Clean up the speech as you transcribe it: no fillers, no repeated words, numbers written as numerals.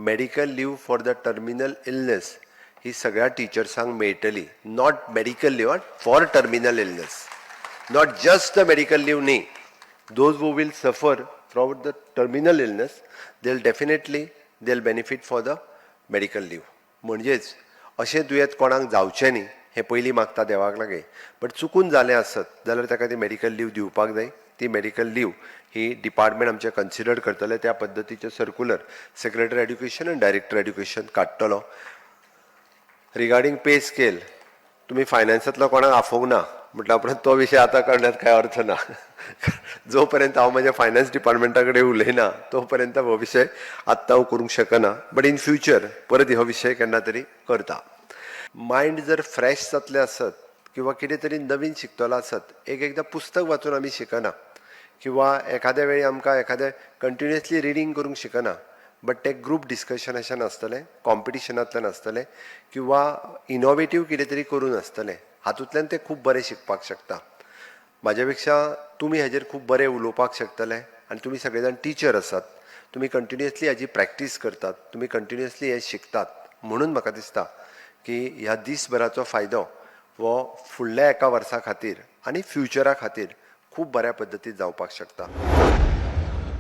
Medical leave for the terminal illness ही सगळ्या टिचर्सांक मेळटली. Not medical leave, for terminal illness, not just the medical leave न्ही. Those who will suffer from the terminal illness, they'll definitely, they'll benefit for the medical leave. म्हणजेच अशें दुयेंत कोणाक जावचें न्ही हें पयलीं मागता देवाक लागीं, बट चुकून जालें आसत जाल्यार ताका ती मेडिकल लीव दिवपाक जाय. ती मेडिकल लीव ही डिपार्टमेंट आमचें कन्सिडर करतलें. त्या पद्दतीचें सर्कुलर सेक्रेटरी एड्युकेशन आनी डायरेक्टर एड्युकेशन काडटलो. रिगार्डींग पे स्केल, तुमी फायनान्सांतलो कोणाक आफोवंक ना म्हटल्या उपरांत तो विशय आतां करण्यात कांय अर्थ ना. जो पर्यंत हांव म्हज्या फायनान्स डिपार्टमेंटा कडेन उलयना, तो पर्यंत हो विशय आत्तां हांव करूंक शकना. बट इन फ्युचर परत हो विशय केन्ना तरी करता. मायंड जर फ्रेश जातलें आसत किंवा कितें तरी नवीन शिकतलो आसत, एक एकदां पुस्तक वाचून आमी शिकना किंवा एखाद्या वेळी आमकां एखादें कंटिन्युअसली रिडींग करूंक शिकना, बट ते ग्रूप डिस्कशनाच्यान आसतलें, कॉम्पिटिशनांतल्यान आसतलें किंवा इनोवेटीव कितें तरी करून आसतलें, हातूंतल्यान ते खूब बरें शिकपाक शकता. म्हाज्या पेक्षा तुमी हाजेर खूब बरें उलोवपाक शकतले आनी तुमी सगळे जाण टिचर आसात. तुमी कंटिन्युअसली हाजी प्रॅक्टीस करतात, तुमी कंटिन्युअसली हें शिकतात. म्हणून म्हाका दिसता की ह्या दीसभराचो फायदो हो फुडल्या एका वर्सा खातीर आनी फ्युचरा खातीर खूब बऱ्या पद्दतीन जावपाक शकता.